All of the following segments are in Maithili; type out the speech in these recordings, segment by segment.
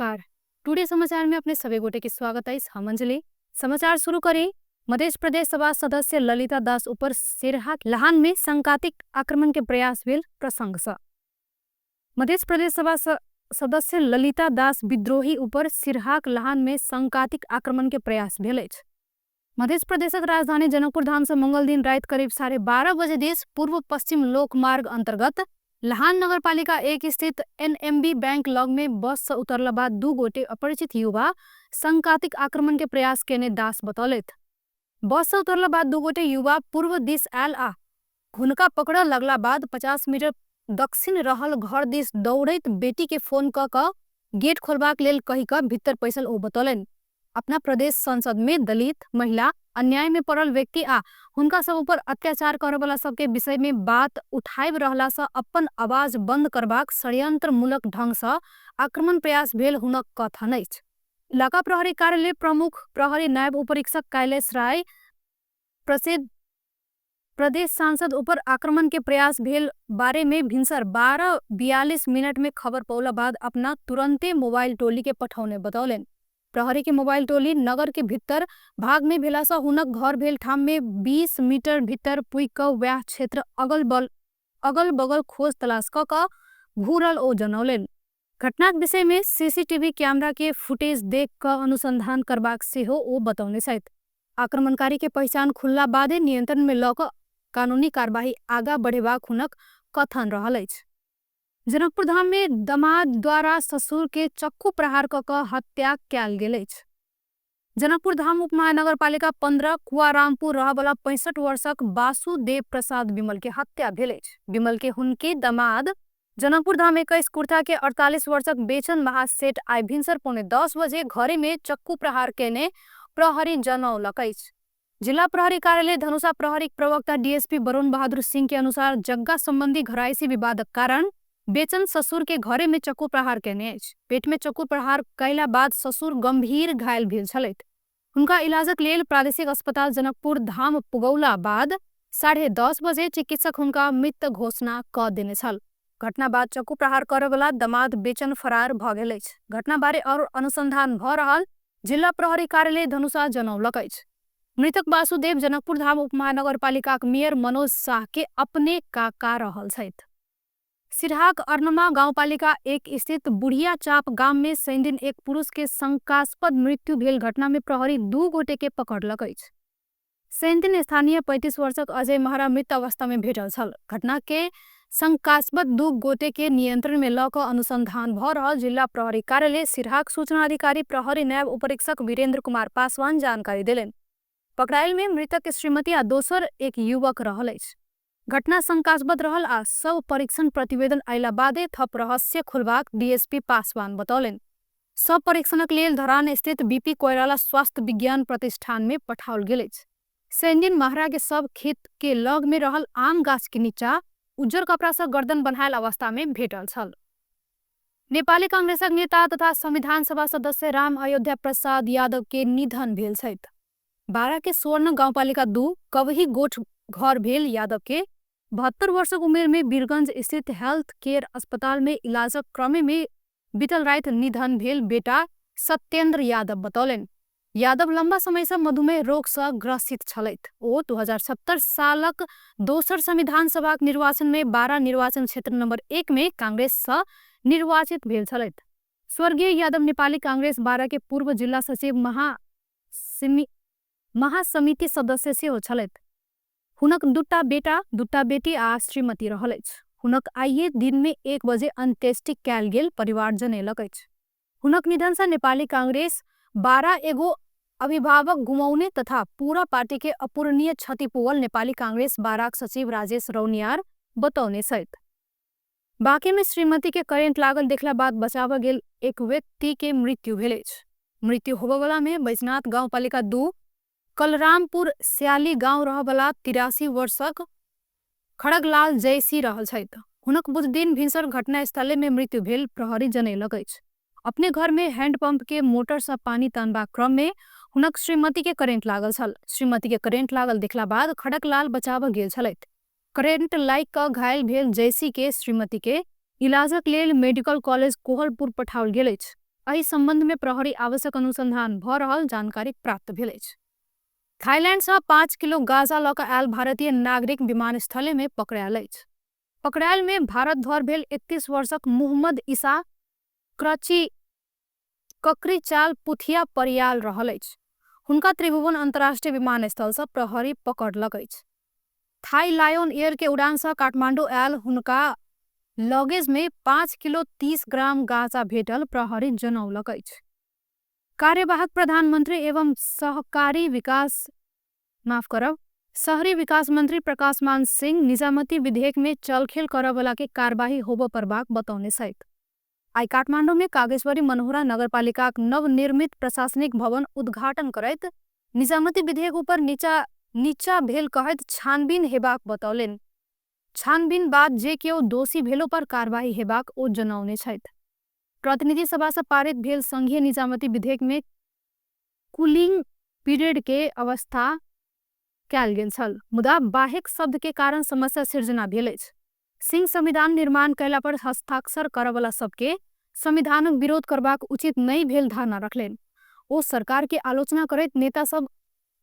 नमस्कार, टुडे समाचार में अपने सबै गोटे के स्वागत अछि। हम अंजलि। समाचार शुरू करी। मध्य प्रदेश सभा सदस्य ललिता दास ऊपर सिरहा लहान में सांकेतिक आक्रमण के प्रयास भेल प्रसंग से मध्य प्रदेश सभा सदस्य ललिता दास विद्रोही ऊपर सिरहाक लहान में सांकेतिक आक्रमण के प्रयास भेल अछि। मध्य प्रदेशक राजधानी जनकपुर धाम से मंगल दिन रात करीब 12:30 बजे देश पूर्व पश्चिम लोकमार्ग अंतर्गत लहान नगरपालिका 1 स्थित एनएमबी बैंक लग में बस से उतरला बाद 2 गोटे अपरिचित युवा सांकेतिक आक्रमण के प्रयास केने दास बतौलथि। बस से उतरला बाद 2 गोटे युवा पूर्व दिस आयल आ हुनका पकड़ लगला बाद 50 मीटर दक्षिण रहल घर दिस दौड़ैत बेटी के फोन क क गेट खोलबाक लेल कहि क भीतर पैसल ओ बतौलनि। अपना प्रदेश संसद में दलित, महिला, अन्याय में पड़ल व्यक्ति आ हुनका सब ऊपर अत्याचार करबला सबके विषय में बात उठाबि रहला से अपन आवाज बंद करबाक षड्यंत्रमूलक ढंग से आक्रमण प्रयास भेल हुनक कथन अछि। इलाका प्रहरी कार्यालय प्रमुख प्रहरी नायब उपरीक्षक कैलेश राय प्रसिद्ध प्रदेश सांसद ऊपर आक्रमण के प्रयास भेल बारे में भिनसर 12:42 में खबर पौला बाद अपना तुरंते मोबाइल टोली के पठौने बतौलनि। प्रहरी के मोबाइल टोली नगर के भीतर भाग में भेला से हुनक घर भेल ठाम में 20 मीटर भीतर पुग क वैह क्षेत्र अगल बगल खोज तलाश क क घूरल ओ जनौलनि। घटनाक विषय में सीसीटीवी कैमरा के फुटेज देख क अनुसंधान करबाक सेहो ओ बतौने छथि। आक्रमणकारी के पहचान खुलला बादे नियंत्रण में ल क कानूनी कार्यवाही आगा बढ़ेबाक हुनक कथन रहल अछि। जनकपुर धाम में दमाद द्वारा ससुर के चक्कू प्रहार क क हत्या कयल गेल अछि। जनकपुर धाम उपमहानगरपालिका 15 कुआरामपुर रहबला 65 वर्षक वासुदेव प्रसाद विमल के हत्या भेल अछि। विमल के हुनके दमाद जनकपुर धाम 21 कुर्था के 48 वर्षक बेचन महासेठ आइ भिनसर 9:45 बजे घरे में चक्कू प्रहार केने प्रहरी जनौलक अछि। जिला प्रहरी कार्यालय धनुषा प्रहरी प्रवक्ता डीएसपी वरुण बहादुर सिंह के अनुसार जग्गा संबंधी घरायसी विवादक कारण बेचन ससुर के घरे में चक्कू प्रहार केने अछि। पेट में चक्कू प्रहार कैला बाद ससुर गंभीर घायल भेल छलथि। हुनका इलाजक लेल प्रादेशिक अस्पताल जनकपुर धाम पुगौला बाद 10:30 बजे चिकित्सक हुनका मृत घोषणा क देने छल। घटना बाद चक्कू प्रहार करऽवला दमाद बेचन फरार भ गेल अछि। घटना बारे और अनुसंधान भ रहल जिला प्रहरी कार्यालय धनुषा जनौलक अछि। मृतक वासुदेव जनकपुर धाम उपमहानगरपालिकाक मेयर मनोज शाह के अपने काका रहल छथि। सिरहाक अर्नमा गाउँपालिका 1 स्थित बुढ़िया चाप गाम में शनिदिन एक पुरुष के शंकास्पद मृत्यु भेल घटना में प्रहरी 2 गोटे के पकड़लक अछि। शनिदिन स्थानीय 35 वर्षक अजय महरा मृत अवस्था में भेटल छल। घटना के शंकास्पद 2 गोटे के नियंत्रण में ल क अनुसंधान भ रहल जिला प्रहरी कार्यालय सिरहाक सूचना अधिकारी प्रहरी नायब उपरीक्षक वीरेंद्र कुमार पासवान जानकारी देलनि। पकड़ायल में मृतक के श्रीमती आ दोसर एक युवक रहल अछि। घटना शंकास्पद रहल आ सब परीक्षण प्रतिवेदन अयला बादे थप रहस्य खुलबाक डीएसपी पासवान बतौलनि। सब परीक्षणक लेल धरान स्थित बीपी कोइराला स्वास्थ्य विज्ञान प्रतिष्ठान में पठाओल गेल अछि। शनिदिन महरा के सब खेत के लग में रहल आम गाछ के नीचा उज्जर कपड़ा से गर्दन बन्हायल अवस्था में भेटल छल। नेपाली कांग्रेसक नेता तथा संविधान सभा सदस्य राम अयोध्या प्रसाद यादव के निधन भेल छथि। 12 के स्वर्ण गाउँपालिका 2 कवही गोठ घर भेल यादव के 72 वर्षक उमेर में वीरगंज स्थित हेल्थ केयर अस्पताल में इलाजक क्रम में बीतल राति निधन भेल बेटा सत्येंद्र यादव बतौलनि। यादव लंबा समय से मधुमेह रोग से ग्रसित छलथि। ओ 2070 सालक दोसर संविधान सभाक निर्वाचन में 12 निर्वाचन क्षेत्र नंबर 1 में कांग्रेस से निर्वाचित भेल छलथि। स्वर्गीय यादव नेपाली कांग्रेस 12 के पूर्व जिला सचिव महासमिति सदस्य सेहो छलथि। हुनक 2 बेटा 2 बेटी आ श्रीमती रहल अछि। हुनक आइए दिन में 1 बजे अंत्येष्टि कयल गेल परिवार जनेलक अछि। हुनक निधन से नेपाली कांग्रेस 12 एगो अभिभावक गुमौने तथा पूरा पार्टी के अपूरणीय क्षति पुगल नेपाली कांग्रेस 12 सचिव राजेश रौनियार बतौने छथि। बाकी में श्रीमती के करेंट लागल देखला बाद बचाव गेल एक व्यक्ति के मृत्यु भेल अछि। मृत्यु होबयवला में बैजनाथ गाउँपालिका 2 कलरामपुर स्याली गाँव रहबला 83 वर्षक खड़गलाल जयसी रहल छथि। हुनक बुधदिन भिनसर घटनास्थले में मृत्यु भेल प्रहरी जनेलक अछि। अपने घर में हैंडपंप के मोटर से पानी तानबाक क्रम में हुनक श्रीमती के करेंट लागल छल। श्रीमती के करेंट लागल देखला बाद खड़गलाल बचाव गेल छलथि। करेंट लागि कऽ घायल भेल जयसी के श्रीमती के इलाजक लेल मेडिकल कॉलेज कोहलपुर पठाओल गेल अछि। एहि सम्बन्ध में प्रहरी आवश्यक अनुसन्धान भ रहल जानकारी प्राप्त भेल अछि। थाईलैंड सँ 5 किलो गांजा लऽ कऽ आयल भारतीय नागरिक विमानस्थले में पकड़ायल अछि। पकड़ायल में भारत धर भेल 31 वर्षक मोहम्मद ईसा क्रची ककरी चाल पुथिया परियाल रहल अछि। हुनका त्रिभुवन अंतर्राष्ट्रीय विमानस्थल सँ प्रहरी पकड़लक अछि। थाई लायन एयर के उड़ान सँ काठमांडू आयल हुनका लगेज में 5 किलो 30 ग्राम गांजा भेटल प्रहरी जनौलक अछि। कार्यवाहक प्रधानमंत्री एवं सहकारी विकास माफ करब शहरी विकास मंत्री प्रकाशमान सिंह निजामती विधेयक में चलखेल करऽवला के कारबाही होबऽ परबाक बतौने छथि। आइ काठमांडू में कागेश्वरी मनोहरा नगरपालिकाक नवनिर्मित प्रशासनिक भवन उद्घाटन करैत निजामती विधेयक ऊपर नीचा नीचा भेल कहैत छानबीन हेबाक बतौलनि। छानबीन बाद जे केओ दोषी भेलो पर कारबाही हेबाक ओ जनौने छथि। प्रतिनिधि सभा से पारित भेल संघीय निजामती विधेयक में कूलिंग पीरियड के अवस्था कयल गेल छल, मुदा बाहेक शब्द के कारण समस्या सिर्जना भेल अछि। सिंह संविधान निर्माण कयला पर हस्ताक्षर करऽवला सबके संविधानक विरोध करबाक उचित नहि भेल धारणा रखलनि। ओ सरकार के आलोचना करैत नेता सब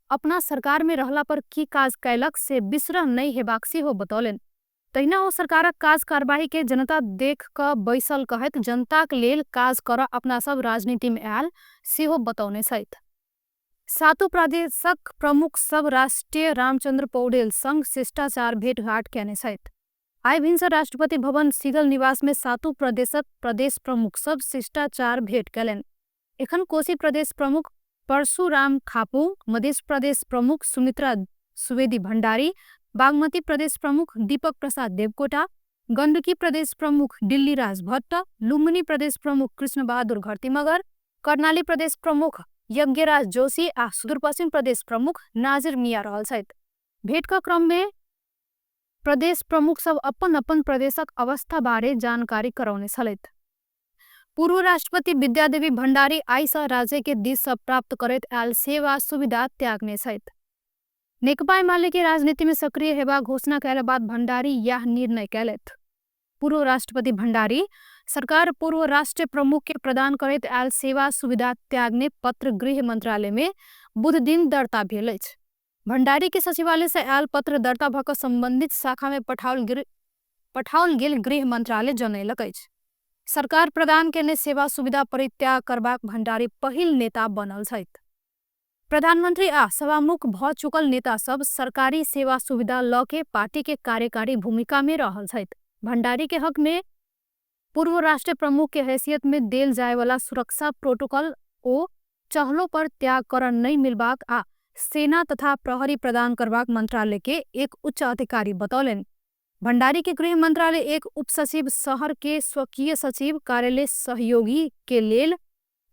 अपना सरकार में रहला पर की काज कयलक से बिसरह नहि हेबाक सेहो बतौलनि। तहिना ओ सरकारक काज कारबाही के जनता देख कऽ बैसल कहैत जनताक लेल काज करऽ अपना सब राजनीति में आयल सेहो बतौने छथि। सातु प्रदेशक प्रमुख सब राष्ट्रीय रामचंद्र पौडेल संग शिष्टाचार भेटघाट कयने छथि। आइ भिनसर राष्ट्रपति भवन सिगल निवास में सातु प्रदेशक प्रदेश प्रमुख सब शिष्टाचार भेट कयलनि। एखन कोशी प्रदेश प्रमुख परशुराम खापू, मध्य प्रदेश प्रमुख सुमित्रा सुवेदी भंडारी, बागमती प्रदेश प्रमुख दीपक प्रसाद देवकोटा, गंडकी प्रदेश प्रमुख दिल्लीराज भट्ट, लुम्बिनी प्रदेश प्रमुख कृष्ण बहादुर घरती मगर, कर्णाली प्रदेश प्रमुख यज्ञराज जोशी आ सुदूरपश्चिम प्रदेश प्रमुख नाजिर मिया रहल छथि। भेट क क्रम में प्रदेश प्रमुख सब अपन अपन प्रदेशक अवस्था बारे जानकारी करौने छलथि। पूर्व राष्ट्रपति विद्यादेवी भंडारी आइ सँ राज्य के दिस सँ प्राप्त करैत आयल सेवा सुविधा त्यागने छथि। नेकपा एमाले के राजनीति में सक्रिय हेबाक घोषणा कयला बाद भंडारी यह निर्णय कयलथि। पूर्व राष्ट्रपति भंडारी सरकार पूर्व राष्ट्रीय प्रमुख के प्रदान करैत आयल सेवा सुविधा त्यागने पत्र गृह मंत्रालय में बुध दिन दर्ता भेल अछि। भंडारी के सचिवालय से आयल पत्र दर्ता भऽ कऽ संबंधित शाखा में पठाओल गेल गृह मंत्रालय जनैलक अछि। सरकार प्रदान केने सेवा सुविधा परित्याग करबाक भंडारी पहिल नेता बनल छथि। प्रधानमंत्री आ सभामुख भऽ चुकल नेता सब सरकारी सेवा सुविधा लऽ के पार्टी के कार्यकारी भूमिका में रहल छथि। भंडारी के हक में पूर्व राष्ट्रीय प्रमुख के हैसियत में देल जाय वाला सुरक्षा प्रोटोकॉल ओ चहलो पर त्याग कर नहीं मिलबाक आ सेना तथा प्रहरी प्रदान करबाक मंत्रालय के एक उच्च अधिकारी बतौलनि। भंडारी के गृह मंत्रालय एक उप सचिव शहर के स्वकीय सचिव कार्यालय सहयोगी के लेल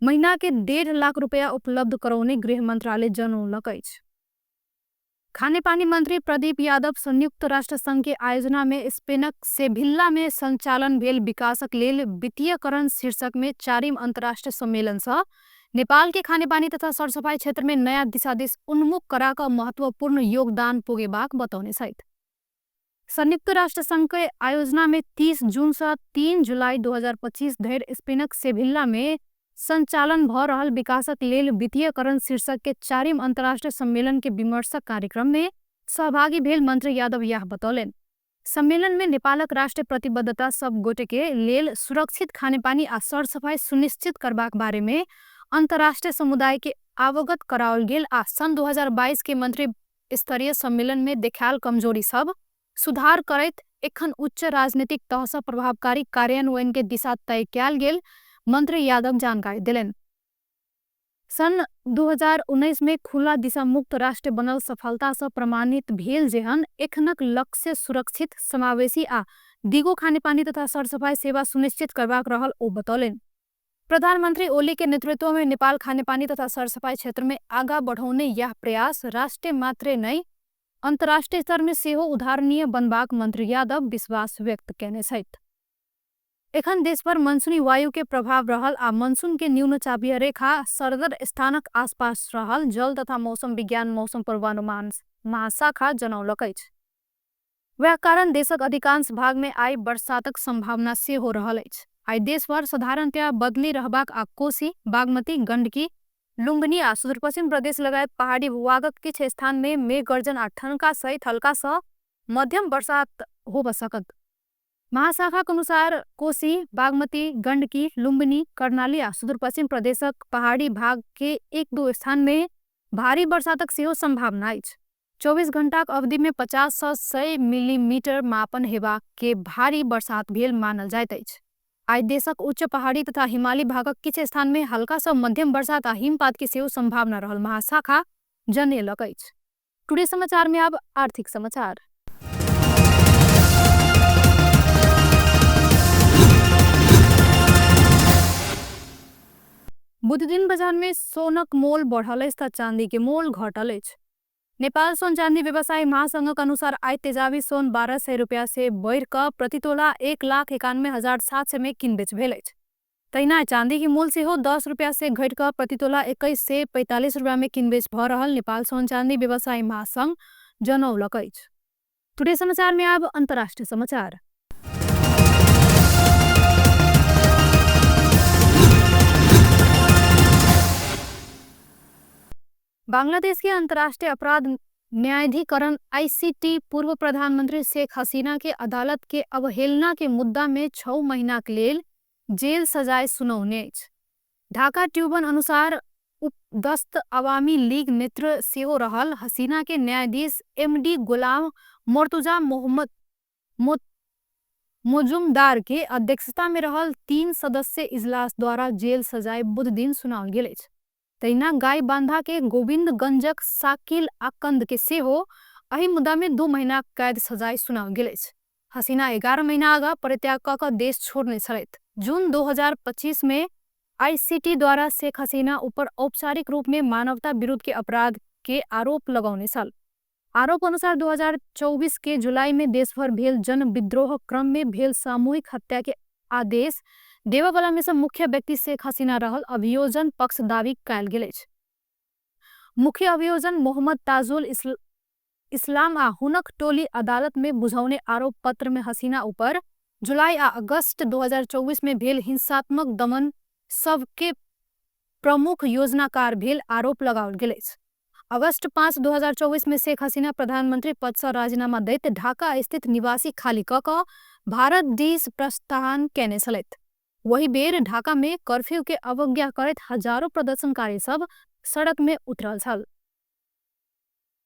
महीना के 1.5 लाख रुपया उपलब्ध करौने गृह मंत्रालय जनौलक अछि। खानेपानी मंत्री प्रदीप यादव संयुक्त राष्ट्र संघ के आयोजना में स्पेनक सेभिल्ला में संचालन भेल विकासक लेल वित्तीयकरण शीर्षक में 4 अंतर्राष्ट्रीय सम्मेलन सँ नेपाल के खानेपानी तथा सरसफाई क्षेत्र में नया दिशा दिस उन्मुख करा कऽ महत्वपूर्ण योगदान पुगेबाक बतौने छथि। संयुक्त राष्ट्र संघ के आयोजना में 30 जून से 3 जुलाई 2025 धरि स्पेनक सेभिल्ला में संचालन भ रहल विकासक लेल वित्तीयकरण शीर्षक के 4 अंतर्राष्ट्रीय सम्मेलन के विमर्शक कार्यक्रम में सहभागी भेल मंत्री यादव यह बतौलनि। सम्मेलन में नेपालक राष्ट्रीय प्रतिबद्धता सब गोटे के लेल सुरक्षित खानेपानी आ सरसफाई सुनिश्चित करबाक बारे में अंतर्राष्ट्रीय समुदाय के अवगत कराओल गेल आ सन् 2022 के मंत्री स्तरीय सम्मेलन में देखायल कमजोरी सब सुधार करैत एखन उच्च राजनीतिक तह सँ प्रभावकारी कार्यान्वयन के दिशा तय कयल गेल मंत्री यादव जानकारी देलनि। सन् 2019 में खुला दिशा मुक्त राष्ट्र बनल सफलता सँ प्रमाणित भेल जेहन एखनक लक्ष्य सुरक्षित समावेशी आ दिगो खानेपानी तथा सरसफाई सेवा सुनिश्चित करबाक रहल ओ बतौलनि। प्रधानमंत्री ओली के नेतृत्व में नेपाल खानेपानी तथा सरसफाई क्षेत्र में आगा बढ़ौने यह प्रयास राष्ट्रीय मात्रे नहि अंतर्राष्ट्रीय स्तर में सेहो उदाहरणीय बनबाक मंत्री यादव विश्वास व्यक्त कयने छथि। एखन देशभर मनसूनी वायु के प्रभाव रहल आ मनसून के न्यून चापीय रेखा सरदर स्थानक आसपास रहल जल तथा मौसम विज्ञान मौसम पूर्वानुमान महाशाखा जनौलक अछि। वएह कारण देशक अधिकांश भाग में आइ बरसातक संभावना सेहो रहल अछि। आइ देशभर साधारणतया बदली रहबाक आ कोशी, बागमती, गण्डकी, लुम्बिनी आ सुदूरपश्चिम प्रदेश लगायत पहाड़ी भूभागक किछु स्थान में मेघ गर्जन आ ठनका सहित हल्का सँ मध्यम बरसात होब सकत। महाशाखाक अनुसार कोशी, बागमती, गण्डकी, लुम्बिनी, कर्णाली आ सुदूरपश्चिम प्रदेशक पहाड़ी भाग के 1-2 स्थान में भारी बरसातक सेहो संभावना अछि। 24 घंटाक अवधि में 50 सँ 100 मिलीमीटर मापन हेबाक के भारी बरसात भेल मानल जाइत अछि। आइ देशक उच्च पहाड़ी तथा हिमाली भागक किछु स्थान में हल्का सँ मध्यम बरसात आ हिमपात के सेहो संभावना रहल महाशाखा जनेलक अछि। टुडे समाचार में अब आर्थिक समाचार। बुधदिन बाजार में सोनक मोल बढ़ल अछि त चांदी के मोल घटल अछि। नेपाल सोन चांदी व्यवसायी महासंघक अनुसार आइ तेजाबी सोन 1200 रुपया से बढ़ि कऽ प्रति तोला 1,91,700 में किनबेच भेल अछि। तहिना चांदी के मोल सेहो 10 रुपया से घटि कऽ प्रति तोला 2145 रुपया में किनबेच भऽ रहल नेपाल सोन चांदी व्यवसायी महासंघ जनौलक अछि। टुडे समाचार में अब अंतर्राष्ट्रीय समाचार। बांग्लादेश के अंतर्राष्ट्रीय अपराध न्यायाधिकरण आईसीटी पूर्व प्रधानमंत्री शेख हसीना के अदालत के अवहेलना के मुद्दा में 6 महीना के लेल जेल सजाय सुनौने अछि। ढाका ट्रिब्यून अनुसार उपदस्त अवामी लीग नेतृत्व सेहो रहल हसीना के न्यायाधीश एमडी गुलाम मोर्तुजा मोहम्मद मोजुमदार के अध्यक्षता में रहल 3 सदस्य इजलास द्वारा जेल सजाय बुध दिन सुनाओल गेल अछि। तहिना गायबांधा के गोविंदगंजक साकिल आकंद के सेहो एहि मुद्दा में 2 महीना कैद सजाय सुनाओल गेल अछि। हसीना 11 महीना आगा परित्याग कऽ कऽ देश छोड़ने छलथि। जून 2025 में आईसीटी द्वारा शेख हसीना ऊपर औपचारिक रूप में मानवता विरुद्ध के अपराध के आरोप लगौने छल। आरोप अनुसार 2024 के जुलाई में देशभर भेल जन विद्रोह क्रम में भेल सामूहिक हत्या के आदेश देववाला में से मुख्य व्यक्ति शेख हसीना रहल अभियोजन पक्ष दावी कयल गेल अछि। मुख्य अभियोजन मोहम्मद ताजुल इस्लाम आ हुनक टोली अदालत में बुझौने आरोप पत्र में हसीना ऊपर जुलाई आ अगस्त 2024 में भेल हिंसात्मक दमन सबके प्रमुख योजनाकार भेल आरोप लगाओल गेल अछि। अगस्त 5, 2024 में शेख हसीना प्रधानमंत्री पद सँ राजीनामा दैत ढाका स्थित निवासी खाली कऽ कऽ भारत दिस प्रस्थान कयने छलथि। वही बेर ढाका में कर्फ्यू के अवज्ञा करैत हजारों प्रदर्शनकारी सब सड़क में उतरल छल।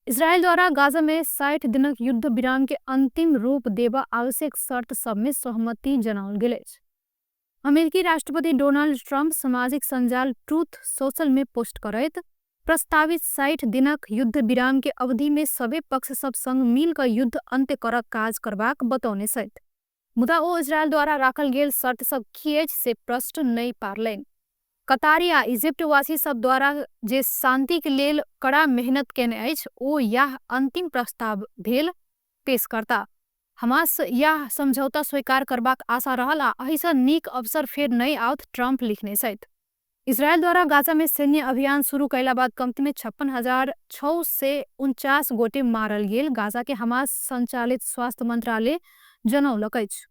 इसराइल द्वारा गाजा में 60 दिनक युद्ध विराम के अंतिम रूप देबा आवश्यक शर्त सब में सहमति जनाओल गेल अछि। अमेरिकी राष्ट्रपति डोनाल्ड ट्रंप सामाजिक संजाल ट्रूथ सोशल में पोस्ट करैत प्रस्तावित 60 दिनक युद्ध विराम के अवधि में सभी पक्ष सब संग मिलकर युद्ध अंत्य करक काज करबाक बतौने छथि। मुदा ओ इसराइल द्वारा राखल गेल शर्त सब की अछि से प्रश्न नहि पारलनि। कतारी आ इजिप्टवासी सब द्वारा जे शांति के लेल कड़ा मेहनत केने अछि ओ यह अंतिम प्रस्ताव भेल पेश करता। हमास यह समझौता स्वीकार करबाक आशा रहल आ एहिसँ नीक अवसर फेर नहि आओत ट्रंप लिखने छथि। इसराइल द्वारा गाजा में सैन्य अभियान शुरू कयला बाद कम्ती में 56,649 गोटे मारल गेल गाजा के हमास संचालित स्वास्थ्य मंत्रालय जनौलक अछि।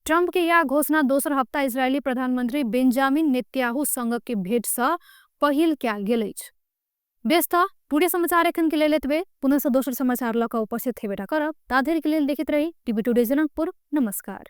ट्रंप के यह घोषणा दोसर हफ्ता इसराइली प्रधानमंत्री बेंजामिन नेतन्याहू संग के भेंट सँ पहिल कयल गेल अछि। बेस त टुडे समाचार एखन के लेल एतबे। पुनः सँ दोसर समाचार लऽ कऽ उपस्थित हेबेटा करब। ताधरि के लेल देखैत रही टीवी टुडे जनकपुर। नमस्कार।